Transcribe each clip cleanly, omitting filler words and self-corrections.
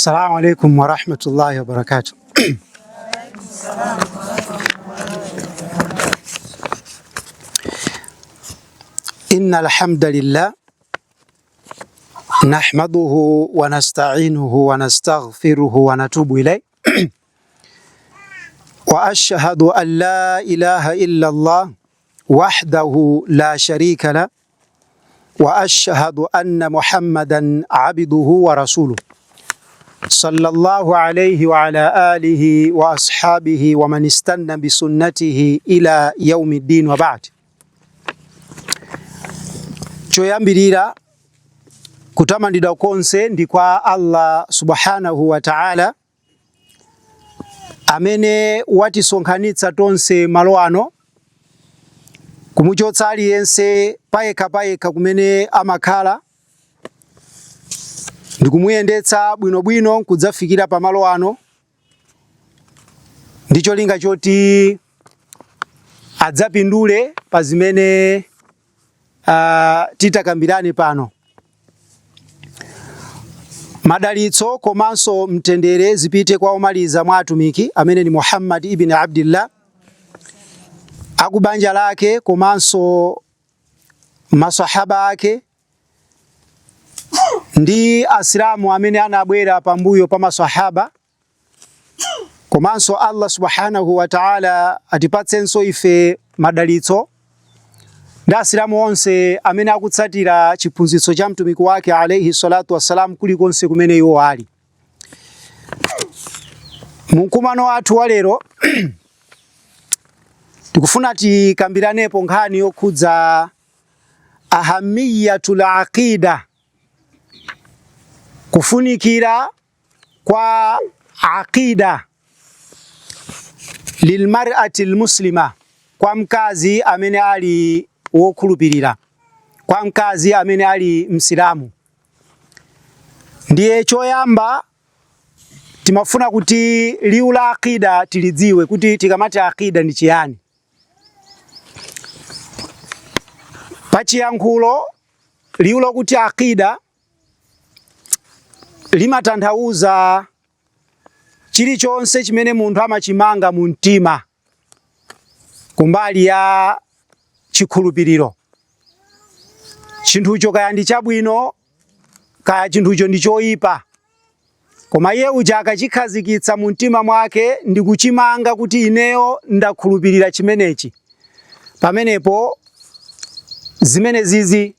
Assalamu alaikum warahmatullahi wabarakatuh. Inna alhamdulillah nahmaduhu wa nasta'inuhu wa nastaghfiruhu wa natubu ilayh wa ashhadu an la ilaha illa Allah wahdahu la sharika lah wa ashhadu anna Muhammadan abduhu wa rasuluh sallallahu alayhi wa ala alihi wa ashabihi wa man istanna bi sunnatihi ila yaumiddin wa ba'd. Choyambirira, kutamandidwa konse ndi kwa Allah subhanahu wa ta'ala amene watisonkhanitsa tonse malo ano, kumuchotsa aliyense payekha payekha kumene amakhala ndikumuyendetsa bwinobwino nkudzafikira pamalo ano ndi cholinga choti adzapindule pa zimene titakambirane pano. Madalitso komanso mtendere zipite kwa omaliza mwa atumiki amene ni Muhammad ibn Abdillah, akubanja lake komanso masahaba ake ndi Asilamu amene anabwera pambuyo pa masahaba. Komanso Allah subhanahu wa ta'ala atipatsenso ife madalitso ndi Asilamu onse amene akutsatira chiphunzitso cha mtumiki wake alayhi salatu wassalam kulikonse kumene iwo ali. Mkumano wathu wa lero tikufuna tikambiranepo nkhani yokhudza ahamiyatul aqida, kufunikira kwa aqida lilmar'ati almuslima, kwa mkazi amene ali wokhulupirira, kwa mkazi amene ali Msilamu. Ndiye choyamba timafuna kuti liwu la aqida tilidziwe, kuti tikamati aqida ndi chiyani. Pachiyankhulo liwu lokuti aqida limatanthauza chilichonse chimene munthu amachimanga mu mtima kumbali ya chikhulupiriro. Chinthucho kaya ndi chabwino kaya chinthucho ndi choyipa, koma iye uja akachikhazikitsa mu mtima mwake ndi kuchimanga kuti ineyo ndakhulupirira chimenechi, pamenepo zimene zizi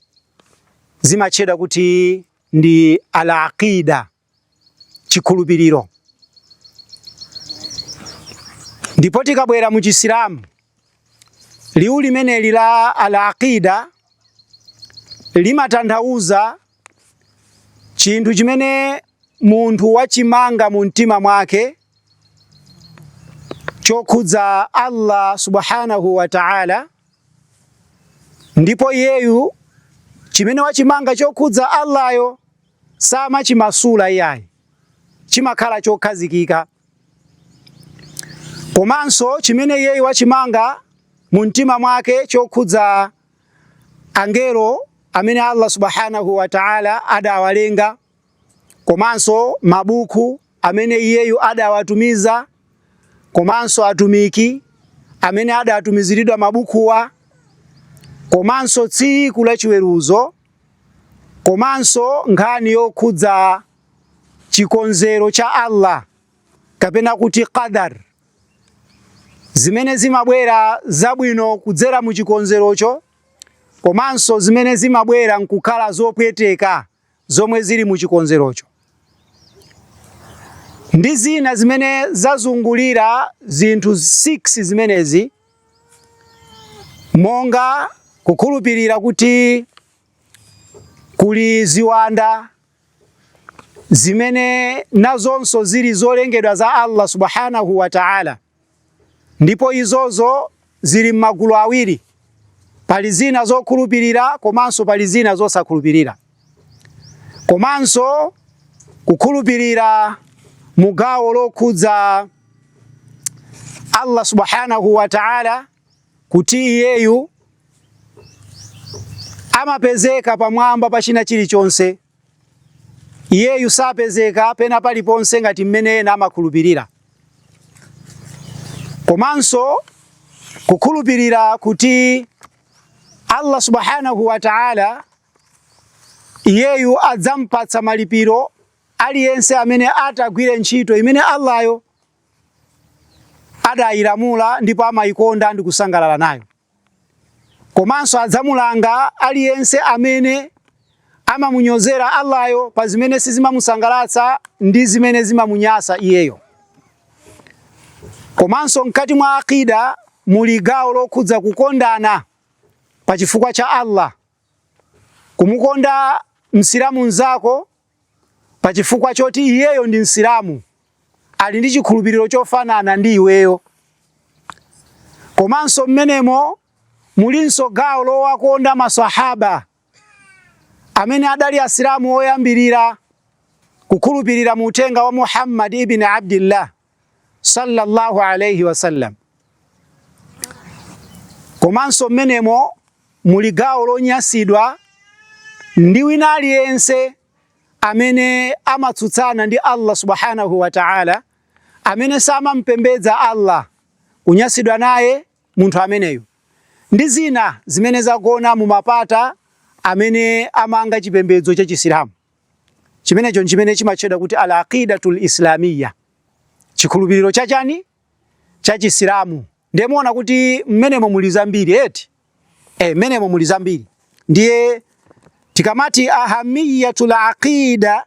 zimatchedwa kuti ndi al-aqida, chikhulupiriro. Ndipo tikabwera mu Chisilamu, liwu limeneli la al-aqida limatanthauza chinthu chimene munthu wachimanga mu mtima mwake chokhudza Allah subhanahu wa ta'ala, ndipo iyeyu chimene wachimanga chokhudza Allahyo samachimasula iyayi, chimakhala chokhazikika. Komanso chimene iyeyu wachimanga mu mtima mwake chokhudza angelo amene Allah subhanahu wa ta'ala adawalenga, komanso mabuku amene iyeyu adawatumiza, komanso atumiki amene adatumiziridwa mabukuwa, komanso tsiku la chiweruzo, komanso nkhani yokhudza chikonzero cha Allah kapena kuti qadar, zimene zimabwera zabwino kudzera mu chikonzerocho, komanso zimene zimabwera nkukhala zopweteka zomwe zili mu chikonzerocho, ndi zina zimene zazungulira zinthu 6 zimenezi, monga kukhulupirira kuti kuli ziwanda zimene nazonso zili zolengedwa za Allah subhanahu wa ta'ala, ndipo izozo zili m'magulu awiri, pali zina zokhulupirira komanso pali zina zosakhulupirira, komanso kukhulupirira mugawo lokhudza Allah subhanahu wa ta'ala kuti iyeyu amapezeka pamwamba pa china chilichonse. Iyeyu sapezeka pena paliponse ngati mmene ena amakhulupirira. Komanso kukhulupirira kuti Allah subhanahu wa ta'ala iyeyu adzampatsa malipiro aliyense amene atagwire ntchito imene Allahyo adayilamula ndipo amayikonda ndi kusangalala nayo. Komanso adzamulanga aliyense amene amamunyozera Allahyo pa zimene sizimamusangalatsa ndi zimene zimamunyasa iyeyo. Komanso mkati mwa aqida muli gawo lokhudza kukondana pa chifukwa cha Allah, kumukonda Msilamu mnzako pa chifukwa choti iyeyo ndi Msilamu, ali ndi chikhulupiriro chofanana ndi iweyo. Komanso mmenemo mulinso gawo lowakonda masahaba amene adali Asilamu oyambirira kukhulupirira mu uthenga wa Muhammad ibn Abdillah sallallahu alayhi wasallam. Komanso mmenemo muli gawo lonyansidwa ndi wina aliyense amene amatsutsana ndi Allah subhanahu wa ta'ala, amene samampembedza Allah, kunyansidwa naye munthu ameneyu, ndi zina zimene zagona mu mapata amene amanga chipembedzo cha Chisilamu. Chimenecho nchimene chimatchedwa kuti al-aqidatul islamiyya, chikhulupiriro chachani? Cha Chisilamu. Ndiye muona kuti mmenemo muli zambiri eti? E, mmenemo muli zambiri. Ndiye tikamati ahamiyatul aqida,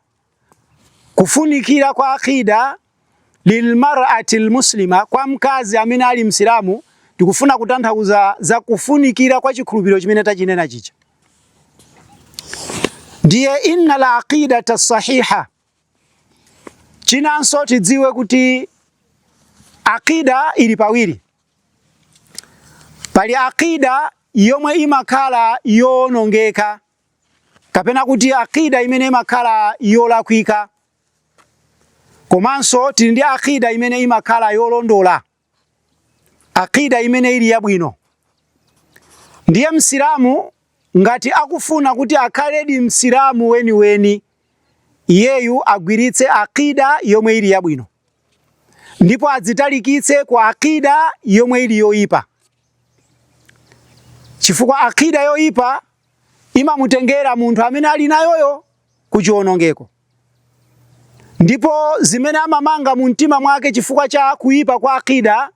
kufunikira kwa aqida lilmar'ati almuslima, kwa mkazi amene ali Msilamu, tikufuna kutanthauza za kufunikira kwa chikhulupiriro chimene tachinena chija. Ndiye inna la aqidata sahiha. Chinanso tidziwe kuti aqida ili pawiri. Pali aqida yomwe imakhala yoonongeka, kapena kuti aqida imene imakhala yolakwika, komanso tili ndi aqida imene imakhala yolondola, aqida imene ili yabwino. Ndiye Msilamu ngati akufuna kuti akhaledi Msilamu weniweni, iyeyu agwiritse aqida yomwe ili yabwino, ndipo adzitalikitse ku aqida yomwe ili yoyipa, chifukwa aqida yoyipa imamutengera munthu amene ali nayoyo ku chiwonongeko, ndipo zimene amamanga mu mtima mwake chifukwa cha kuyipa kwa aqida,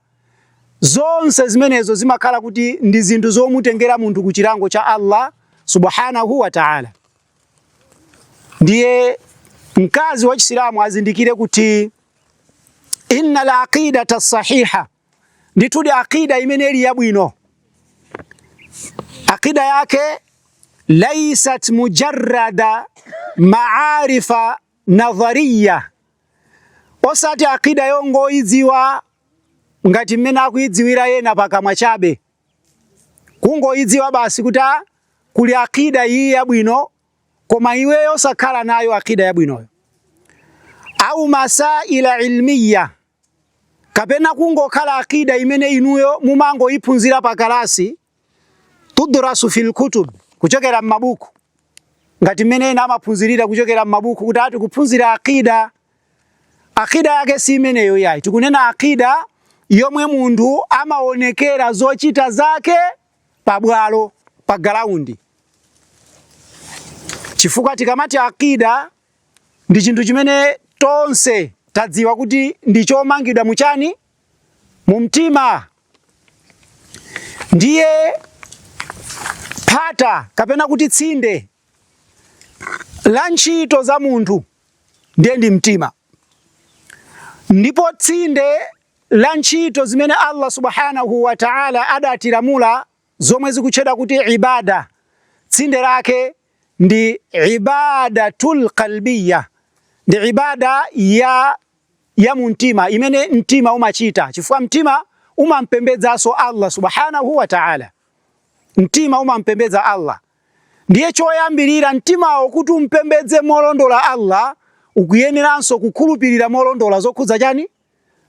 zonse zimenezo zimakhala kuti ndi zinthu zomutengera munthu ku chilango cha Allah subhanahu wa ta'ala. Ndiye mkazi wa Chisilamu azindikire kuti inna la aqidata sahiha, ndithudi aqida imene ili yabwino, aqida yake laisat mujarrada maarifa nadhariya, osati aqida yongoyidziwa ngati mmene akuyidziwira ena pakamwa chabe, kungoyidziwa basi kuti kuli aqida iyi yabwino, koma iweyo osakhala nayo aqida yabwinoyo, au masaila ilmiya, kapena kungokhala aqida imene inuyo mumangoyiphunzira pa kalasi, tudrasu fil kutub, kuchokera m'mabuku, ngati mmene ena amaphunzirira kuchokera m'mabuku kuti ati kuphunzira aqida. Aqida yake si imeneyo yayi. Tikunena aqida yomwe munthu amaonekera zochita zake pabwalo, pa galaundi, chifukwa tikamati aqida ndi chinthu chimene tonse tadziwa kuti ndi chomangidwa muchani? Mu mtima. Ndiye phata kapena kuti tsinde la ntchito za munthu ndiye ndi mtima, ndipo tsinde la ntchito zimene Allah subhanahu wa ta'ala adatilamula zomwe zikutchedwa kuti ibada, tsinde lake ndi ibadatul qalbiyya, ndi ibada ya mumtima imene mtima umachita, chifukwa mtima umampembedzanso Allah subhanahu wa ta'ala. Mtima umampembedza Allah. Ndiye choyambirira mtimawo kuti umpembedze molondola Allah, ukuyeneranso kukhulupirira molondola zokhudza chani?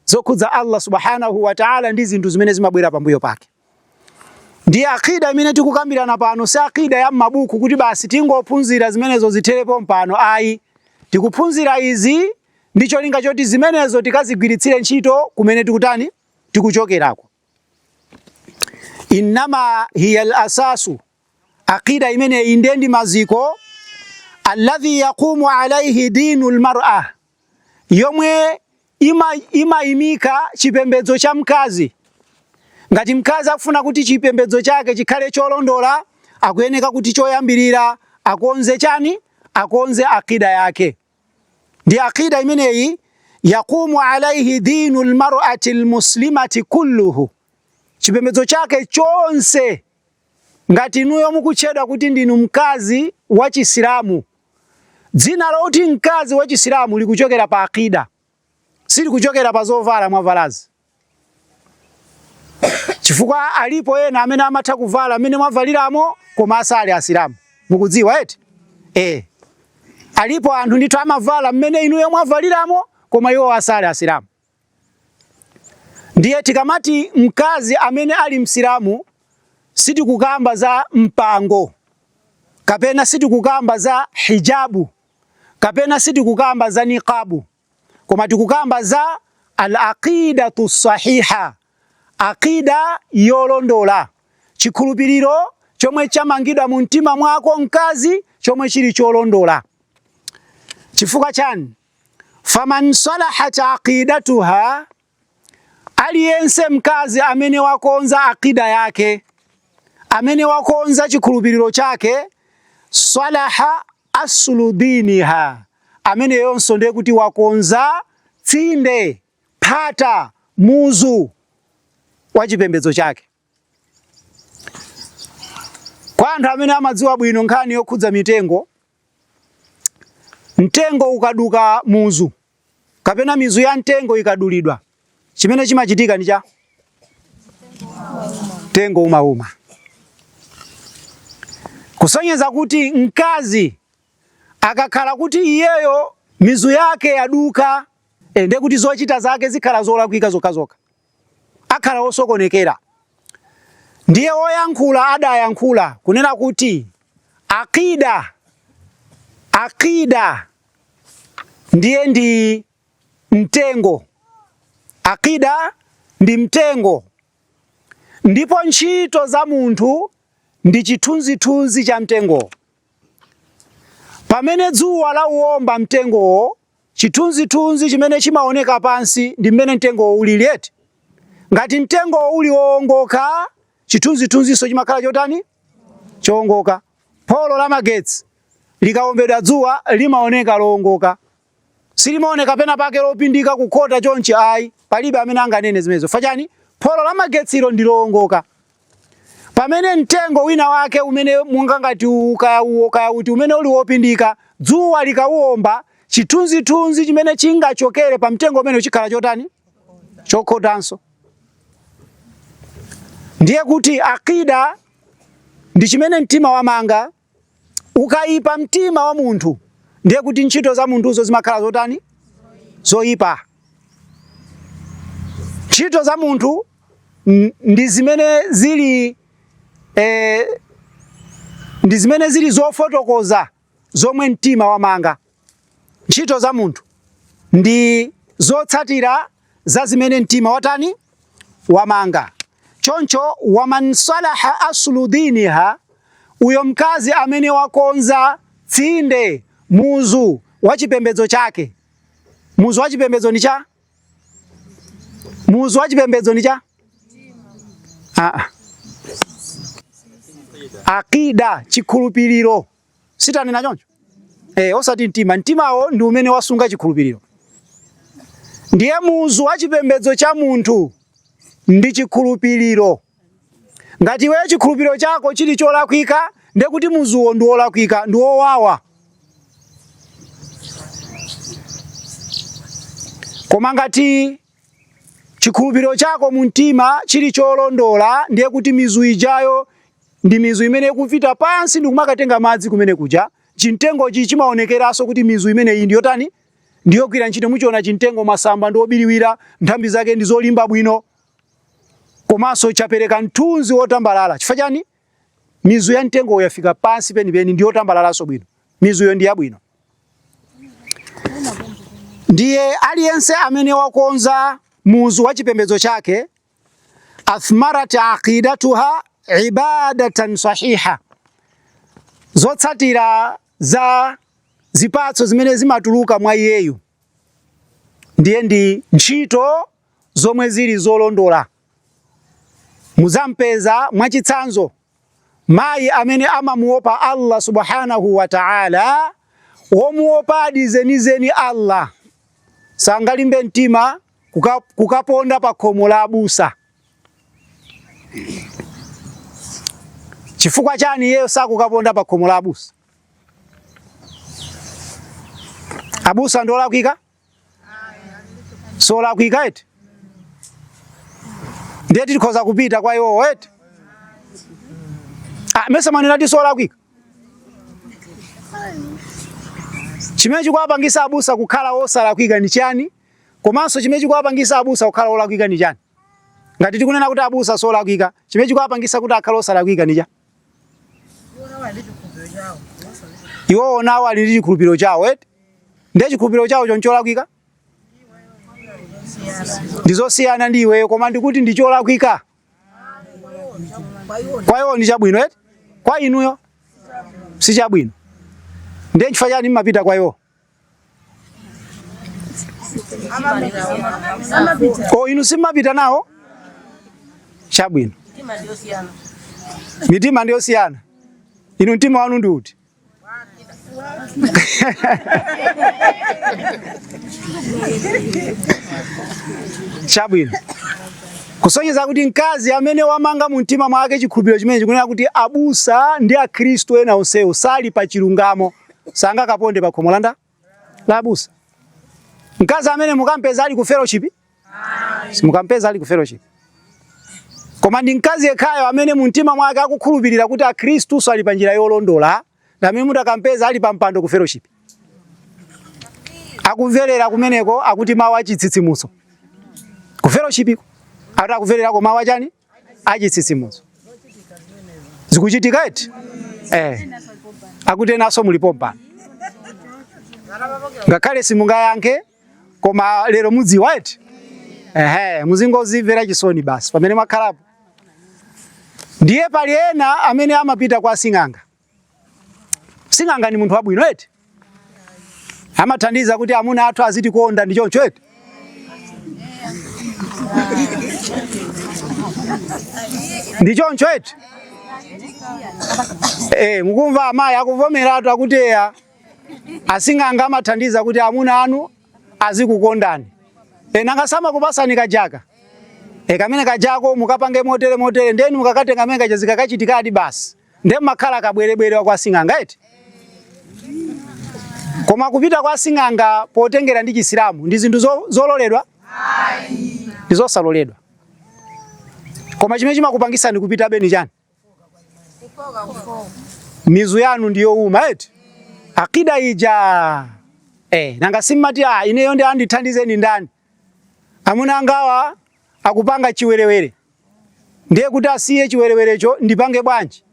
Zokhudza Allah subhanahu wa ta'ala ndi zinthu zimene zimabwera pambuyo pake. Ndiye akida imene tikukambirana pano si akida ya m'mabuku kuti basi tingophunzira zimenezo zitherepo mpano, ayi. Tikuphunzira izi ndi cholinga choti zimenezo tikazigwiritsire ntchito kumene tikutani, tikuchokerako. Innama hiya al-asasu, aqida imeneyi ndiye ndi maziko, alladhi yaqumu alaihi dinu lmar'a, yomwe imayimika chipembedzo cha mkazi. Ngati mkazi akufuna kuti chipembedzo chake chikhale cholondola, akuyeneka kuti choyambirira akonze chani? Akonze aqida yake. Ndi aqida imeneyi yaqumu alaihi dinu lmar'ati lmuslimati kulluhu, chipembedzo chake chonse. Ngati inuyo mukutchedwa kuti ndinu mkazi wa Chisilamu, dzina loti mkazi wa Chisilamu likuchokera pa aqida, silikuchokera pa zovala mwavalazi. Chifukwa alipo ena amene amatha kuvala amene mwavaliramo koma asali Asilamu. Mukudziwa eti? Alipo anthu ndithu amavala mmene inuyo mwavaliramo koma iwo asali Asilamu. Ndiye tikamati mkazi amene ali Msilamu, sitikukamba za mpango, kapena sitikukamba za hijabu, kapena sitikukamba za niqabu, koma tikukamba za al-aqidatu sahiha, aqida yolondola, chikhulupiriro chomwe chamangidwa mu mtima mwako mkazi, chomwe chili cholondola. Chifukwa chani? Faman salahat aqidatuha, aliyense mkazi amene wakonza aqida yake, amene wakonza chikhulupiriro chake, salaha aslu diniha, amene yonso ndiye kuti wakonza tsinde, phata, muzu wa chipembedzo chake. Kwa anthu amene amadziwa bwino nkhani yokhudza mitengo, mtengo ukaduka muzu kapena mizu ya mtengo ikadulidwa, chimene chimachitika ndi cha mtengo umauma, kusonyeza kuti mkazi akakhala kuti iyeyo mizu yake yaduka, ndiye kuti zochita zake zikhala zolakwika zokhazokha, akhala osokonekera. Ndiye woyankhula adayankhula kunena kuti aqida ndiye ndi mtengo, aqida ndi mtengo, ndipo ntchito za munthu ndi chithunzithunzi cha mtengowo. Pamene dzuwa lauwomba mtengowo, chithunzithunzi chimene chimaoneka pansi ndi mmene mtengowo ulili eti. Ngati mtengowo uli wowongoka, chithunzithunzinso chimakhala chotani? Chowongoka. Pholo la magetsi likawombedwa dzuwa limaoneka lowongoka, silimaoneka pena pake lopindika kukhota chonchi ayi, palibe amene anganene zimenezo. Fachani, pholo la magetsilo ndi lowongoka. Pamene mtengo wina wake umene munga ngati ukaya uti umene uli wopindika, dzuwa likauwomba, chithunzithunzi chimene chingachokere pa mtengo umene chikhala chotani? Chokhotanso. Ndiye kuti aqida ndi chimene mtima wamanga. Ukaipa mtima wa munthu, ndiye kuti ntchito za munthuzo zimakhala zotani? Zoipa. Ntchito za munthu ndi zimene zili ndi zimene zili zofotokoza zomwe mtima wamanga. Ntchito za munthu ndi zotsatira za zimene mtima watani? Wamanga. Choncho waman salaha aslu diniha, uyo mkazi amene wakonza tsinde, muzu wa chipembedzo chake. Muzu wa chipembedzo ndi cha? Muzu wa chipembedzo ndi cha? Aqida, chikhulupiriro. Sitanena choncho? Osati mtima. Mtimawo ndi umene wasunga chikhulupiriro. Ndiye muzu wa chipembedzo cha munthu ndi chikhulupiriro. Ngati iweyo chikhulupiriro chako chili cholakwika, ndiye kuti muzuwo ndi wolakwika, ndi wowawa. Koma ngati chikhulupiriro chako mu mtima chili cholondola, ndiye kuti mizu ijayo ndi mizu imene ikupita pansi ndi kumakatenga madzi kumene kuja. Chimtengochi chimaonekeranso kuti mizu imeneyi ndi yotani? Ndi yogwira ntchito. Muchiona chimtengo, masamba ndi obiriwira, nthambi zake ndi zolimba bwino, komanso chapereka mthunzi wotambalala. Chifukwa chani? Mizu ya mtengowo yafika pansi penipeni, ndi yotambalalanso bwino. Mizuyo ndi yabwino. Ndiye aliyense amene wakonza muzu wa chipembedzo chake, athmarat aqidatuha ibadatan sahiha, zotsatira za zipatso zimene zimatuluka mwa iyeyu ndiye ndi ntchito zomwe zili zolondola. Muzampeza mwachitsanzo mayi amene amamuopa Allah subhanahu wa ta'ala, womuopadi zenizeni Allah, sangalimbe mtima kukaponda pa khomo la abusa. Chifukwa chani iyeyo sakukaponda pa khomo la abusa? Abusa ndi olakwika? Solakwika eti? Ndiye tikhoza kupita kwa iwowo eti? Ah, mesa mwanena ti solakwika? Chimene chikuwapangisa abusa kukhala osalakwika ni chani? Komanso chimene chikuwapangisa abusa kukhala olakwika ni chani? Ngati tikunena kuti abusa solakwika, chimene chikuwapangisa kuti akhale osalakwika ni chani? Iwowo nawo ali ndi chikhulupiriro chawo eti? Ndiye chikhulupiriro chawo ncholakwika? Ndizosiyana ndi iweyo, koma ndikuti ndi cholakwika. Kwa iwo ndi chabwino eti? Kwa inuyo si chabwino. Ndiye chifukwa chani mmapita kwa iwo? O, inu simmapita nawo? Chabwino. Mitima ndiyosiyana. Inu mtima wanu ndi uti? Chabwino. Kusonyeza kuti mkazi amene wamanga mu mtima mwake chikhulupiriro chimene chikunena kuti abusa ndi akhristu ena onsewo sali pa chilungamo, sangakaponde pa khomo la la abusa. Mkazi amene mukampeza ali ku fellowship? Simukampeza ali ku fellowship. Koma ndi mkazi yekhayo amene mu mtima mwake akukhulupirira kuti akhristu ali pa njira yolondola, ndi amene mutakampeza ali pa mpando ku fellowship. Akumverera kumeneko akuti mawu achitsitsimutso. Ku fellowship iko. Akuti akumvererako mawu achani? Achitsitsimutso. Zikuchitika eti? Eh. Akuti enanso mulipo mpano. Ngakhale simungayankhe koma lero mudziwa eti? Ehe, muzingozimvera chisoni basi pamene mwakhalapo. Ndiye pali ena amene amapita kwa sing'anga. Sing'anga ni munthu wabwino eti? Amathandiza kuti amuna athu azitikonda ndi choncho eti? Ndi choncho eti? Eh, mukumva amayi akuvomeratu akuti eya. Asing'anga amathandiza kuti amuna anu azikukondani. E, nanga samakupasani kajaka. E, kamene kajako mukapange motere motere ndeni mukakatenga kamene kaja zikakachitikadi basi. Ndiye mmakhala kabwerebwere wa kwa sing'anga eti. Koma kupita kwa sing'anga potengera ndi Chisilamu ndi zinthu zololedwa? Ndi zosaloledwa. Koma chimene chimakupangisani kupitabe ni chani? Mizu yanu ndi youma eti? Akida ija. Eh, nanga simmati ah, ineyo ndi andithandizeni ndani? Amuna angawa akupanga chiwerewere. Ndiye kuti asiye chiwerewerecho ndipange bwanji?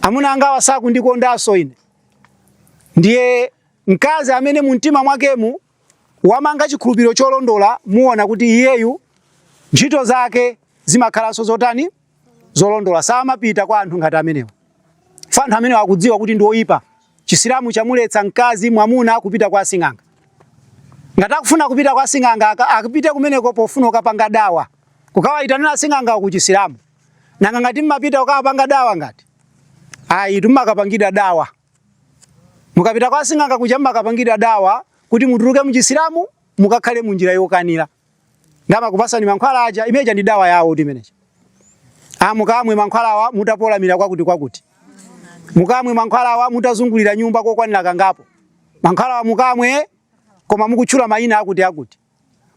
Amuna angawa sakundikondanso ine. Ndiye mkazi amene mu mtima mwakemu wamanga chikhulupiriro cholondola, muona kuti iyeyu ntchito zake zimakhalanso zotani? Zolondola. Samapita kwa anthu ngati amenewa. Fa anthu amenewa akudziwa kuti ndi oyipa. Chisilamu chamuletsa mkazi mwamuna kupita kwa sing'anga. Ngati akufuna kupita kwa sing'anga akapite kumeneko pofuna kukapanga dawa. Kukawayitanira sing'anga ku Chisilamu. Nanga ngati mmapita kukapanga dawa ngati? Ayi, tumakapangidwa dawa. Mukapita kwa sing'anga kuja mmakapangidwa dawa kuti mutuluke mu Chisilamu mukakhale mu njira yokanira. Ndamakupasani mankhwala aja, imeja ndi dawa yawo kuti imeneja. Ah, mukamwe mankhwala awa mutapolamira kwakuti kwakuti. Mukamwe mankhwala awa mutazungulira nyumba kokwanira kangapo. Mankhwala awa mukamwe koma mukutchula mayina akuti akuti.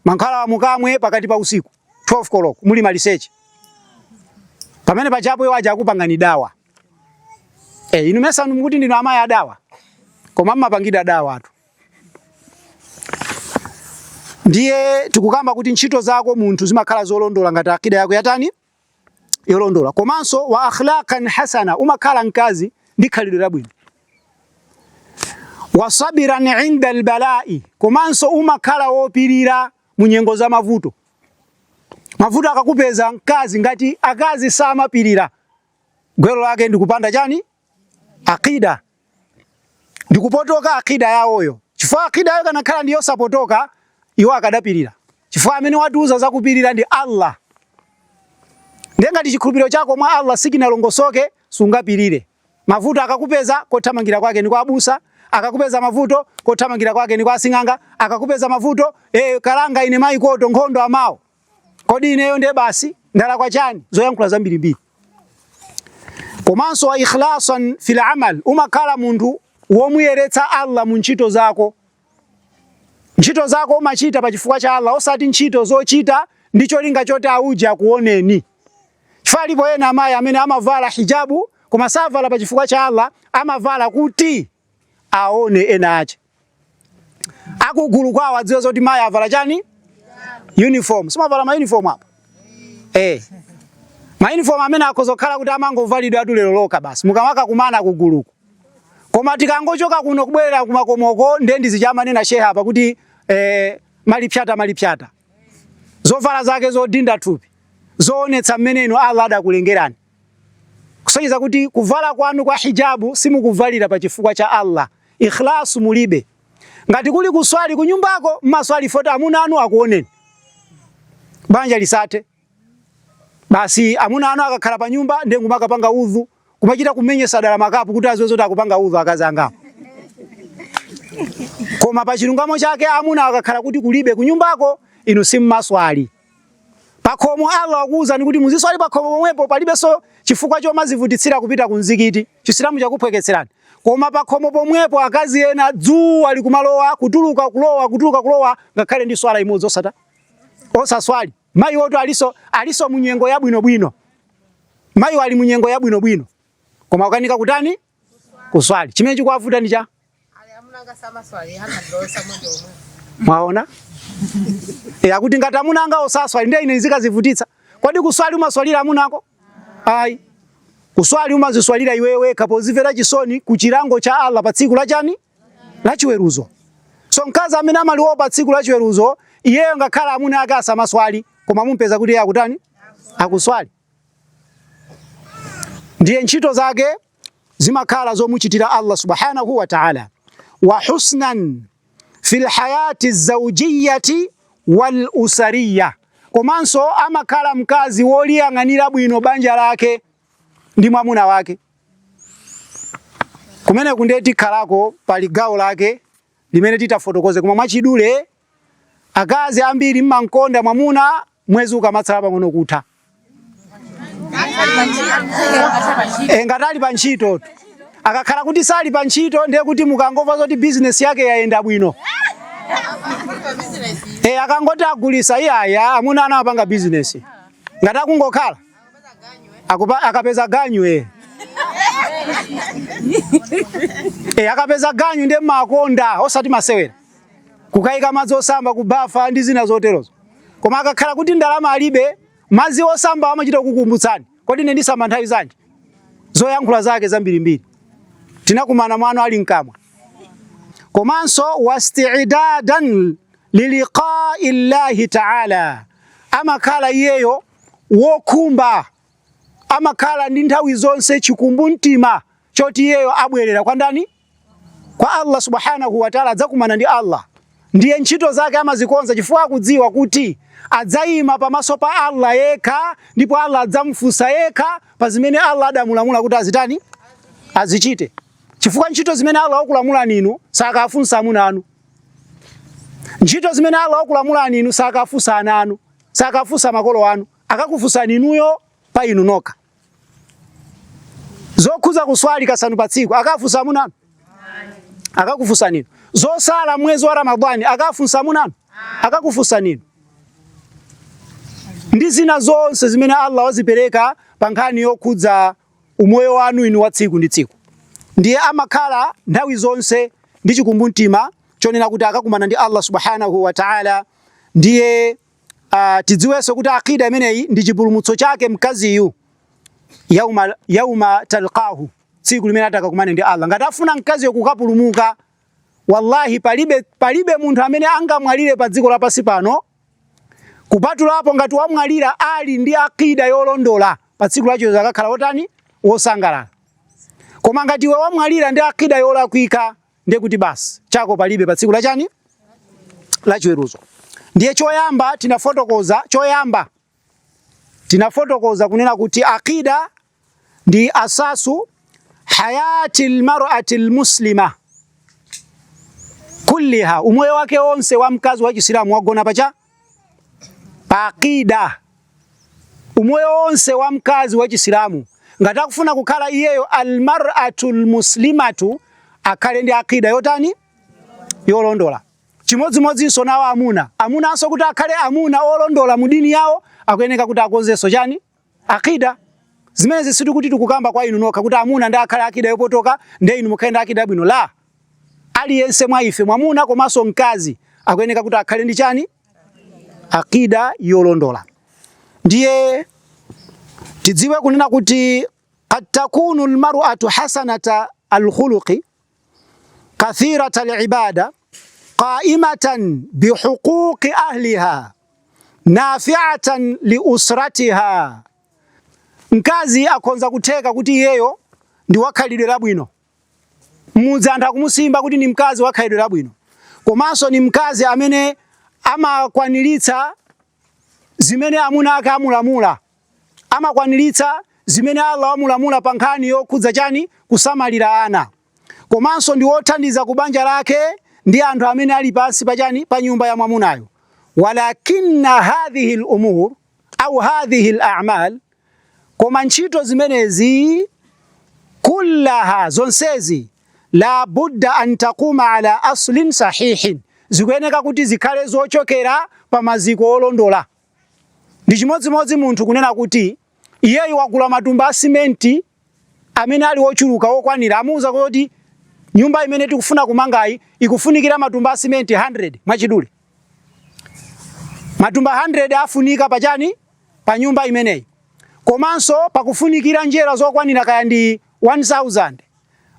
Mankhwala awa mukamwe pakati pa usiku 12 koloko muli maliseche. Pamene pachapo iwo aja akupangani dawa. Eh, inu mesa mukuti ndinu amayi adawa. Koma mmapangidwa dawa atu. Ndiye tikukamba kuti ntchito zako munthu zimakhala zolondola ngati akida yako yatani? Yolondola. Komanso wa akhlaqan hasana, umakhala mkazi ndi khalidwe labwino. Wasabiran inda albalai, komanso umakhala wopirira mu nyengo za mavuto. Mavuto akakupeza mkazi, ngati akazi samapirira, gwero lake ndikupanda chani? Akida, ndikupotoka akida yawoyo, chifukwa akida yawo ikanakhala ndi yosapotoka, iwo akadapirira, chifukwa amene watiuza zakupirira ndi Allah. Ndiye ngati chikhulupiriro chako mwa Allah sichinalongosoke, sungapirire. Mavuto akakupeza, kothamangira kwake ni kwa abusa. Akakupeza mavuto, kothamangira kwake ni kwa asing'anga. Akakupeza mavuto, kalanga ine mayi koto nkhondo amawo, kodi ineyo ndiye basi ndalakwa chani? Zoyankhula zambirimbiri. Komanso wa ikhlasan fil amal, umakhala munthu womuyeretsa Allah mu ntchito zako. Ntchito zako umachita pa chifukwa cha Allah, osati ntchito zochita ndi cholinga choti auje akuoneni. Chifukwa alipo ena amayi amene amavala hijabu, koma savala pa chifukwa cha Allah, amavala kuti aone ena ache akugulu kwawo, adziwe zoti mayi avala chani? Uniform. Simavala ma uniform apa? Ma uniform amene akhoza kukhala kuti amangovalidwa atu lero lokha basi, mukamaka kumana kuguluku, koma tikangochoka kuno kubwerera kumakomoko, ndiye ndizichamanena sheha apa kuti malipyata malipyata, zovala zake zodinda thupi, zoonetsa mmene inu Allah adakulengerani, kusonyeza kuti kuvala kwanu kwa hijabu simukuvalira pa chifukwa cha Allah, ikhlasu mulibe. Ngati kuli kuswali kunyumbako, mmaswali foti amuna anu akuoneni, banja lisathe basi. Amuna anu akakhala pa nyumba, ndiye ngumakapanga udhu, kumachita kumenyesa dala makapu kuti aziwe zoti akupanga udhu akazi angapo. Koma pa chilungamo chake, amuna akakhala kuti kulibe kunyumbako, inu simmaswali. Pakhomo Allah wakuwuzani kuti muziswali pakhomo pomwepo, palibenso chifukwa chomazivutitsira kupita ku mzikiti, Chisilamu chakuphweketserani. Koma pakhomo pomwepo akazi ena dzuwa likumalowa, kutuluka, kulowa, kutuluka, kulowa, ngakhale ndi swala imodzi osata osaswali. Mayi woto aliso munyengo yabwinobwino, mayi ali munyengo yabwinobwino, koma ukanika kutani? Kuswali. Chimene chikuwavuta ndi cha Ali amuna samaswali hana ndosa mwendo omwe. Mwaona? Akuti ngati amuna anga osaswali, ndiye ine nzikazivutitsa. Kodi kuswali umaswalira amuna ako? Ayi, kuswali umaziswalira iwewe wekha, pozimvera chisoni ku chilango cha Allah pa tsiku la chani? La chiweruzo. So mkazi amene amaliopa tsiku la chiweruzo, iyeyo ngakhala amuna ake asamaswali, koma mumpeza kuti iye akutani? Akuswali. Ndiye ntchito zake zimakhala zomuchitira Allah subhanahu wa ta'ala. Wa husnan fil hayati zawjiyati wal usariya, komanso amakhala mkazi woliyang'anira bwino banja lake ndi mwamuna wake. Kumene kundiye tikhalako pali gawo lake limene titafotokoze, koma mwachidule, akazi ambiri mmankonda mwamuna mwezi ukamatsala pang'ono kutha. Ngati ali pa ntchito. Akakhala kuti sali pa ntchito, ndiye kuti mukangomva zoti business yake yayenda bwino, akangoti agulisa, iyaya, amuna ana apanga business. Ngati akungokhala akapeza ganyu, akapeza ganyu ndiye makonda osati masewera, kukayika madzi osamba kubafa ndi zina zoterozo. Koma akakhala kuti ndalama alibe, madzi osamba amachita kukumbutsani, "Kodi ine ndisamba nthawi zanji?" Zoyankhula zake zambirimbiri, tinakumana mwano ali mkamwa. Komanso wasti'dadan liliqa'i llahi ta'ala, amakhala iyeyo wokhumba, amakhala ndi nthawi zonse chikumbumtima choti iyeyo abwerera kwa ndani? Kwa Allah subhanahu wa ta'ala, adzakumana ndi Allah. Ndiye ntchito zake amazikonza chifukwa akudziwa kuti adzayima pamaso pa Allah yekha, ndipo Allah adzamfunsa yekha pa zimene Allah adamulamula kuti azitani? Azichite. Chifukwa ntchito zimene Allah wakulamulani inu sakafunsa amuna anu. Ntchito zimene Allah wakulamulani inu sakafunsa ana anu, sakafunsa makolo anu, akakufunsani inuyo pa inu nokha. Zokhuza kuswali kasanu pa tsiku akafunsa amuna anu? Akakufunsani inu. Zosala mwezi wa Ramadhani akafunsa amuna anu? Akakufunsani inu. Ndi zina zonse zimene Allah wazipereka pa nkhani yokhudza umoyo wanu inu wa tsiku ndi tsiku. Ndiye amakhala nthawi zonse ndi chikumbumtima chonena kuti akakumana ndi Allah subhanahu wa ta'ala. Ndiye tidziwenso kuti akida imeneyi ndi chipulumutso chake mkaziyu yauma, yauma talqahu, tsiku limene atakakumane ndi Allah. Ngati afuna mkaziyo kukapulumuka, Wallahi, palibe munthu amene angamwalire pa dziko lapansi pano kupatulapo ngati wamwalira ali ndi akida yolondola, pa tsiku lachiweruzo akakhala wotani? Wosangalala. Koma ngati iwe wamwalira ndi akida yolakwika, ndiye kuti basi, chako palibe pa tsiku lachani? Lachiweruzo. Ndiye choyamba tinafotokoza kunena kuti akida ndi asasu hayati lmarati lmuslima kulliha, umoyo wake wonse wa mkazi wa Chisilamu wagona pacha pa akida. Umoyo wonse wa mkazi wa Chisilamu, ngati akufuna kukhala iyeyo almar'atu lmuslimatu, akhale ndi akida yotani? Yolondola. Chimodzimodzinso nawo amuna, amunanso kuti akhale amuna olondola mu dini yawo, akuyeneka kuti akonzenso chani? Akida. Zimenezi sitikuti tikukamba kwa inu nokha kuti amuna ndi akhale akida yopotoka, ndiye inu mukhale ndi akida yabwino. La, aliyense mwa ife, mwamuna komanso mkazi, akuyeneka kuti akhale ndi chani? Akida yolondola. Ndiye tidziwe kunena kuti qad takunu almar'atu hasanata alkhuluqi, kathirata alibada, qaimatan bihuquqi ahliha, nafi'atan liusratiha. Mkazi akhonza kutheka kuti iyeyo ndi wakhalidwe labwino mmudzi, anthu akumusimba kuti ni mkazi wakhalidwe labwino, komanso ni mkazi amene amakwaniritsa zimene amuna ake amulamula, amakwaniritsa zimene Allah wamulamula pa nkhani yokhudza chani? Kusamalira ana, komanso ndi wothandiza ku banja lake ndi anthu amene ali pansi pachani? Pa nyumba ya mwamunayo. Walakinna hadhihi lumur au hadhihi lamal, koma ntchito zimenezi, kullaha, zonsezi, la budda an taquma ala aslin sahihin, zikuyeneka kuti zikhale zochokera pa maziko olondola. Ndi chimodzimodzi munthu kunena kuti iyeyu wagula matumba a simenti amene ali ochuluka okwanira. Amuuza kuti nyumba imene tikufuna kumangayi ikufunikira matumba a simenti 100. Mwachidule, matumba 100 afunika pachani? Pa nyumba imeneyi. Komanso pakufunikira njera zokwanira kaya ndi 1000,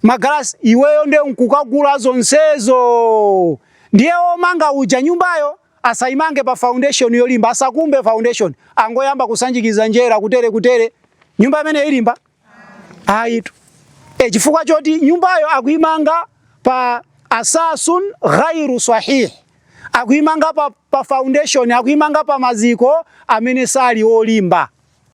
magalasi. Iweyo ndiye nkukagula zonsezo, ndiye omanga uja nyumbayo asayimange pa foundation yolimba, asakumbe foundation, angoyamba kusanjikiza njera kutere kutere, nyumba imene ilimba? Ayitu. Chifukwa choti nyumbayo akuimanga pa asasun ghairu sahih, akuimanga pa foundation, akuimanga pa maziko amene sali olimba.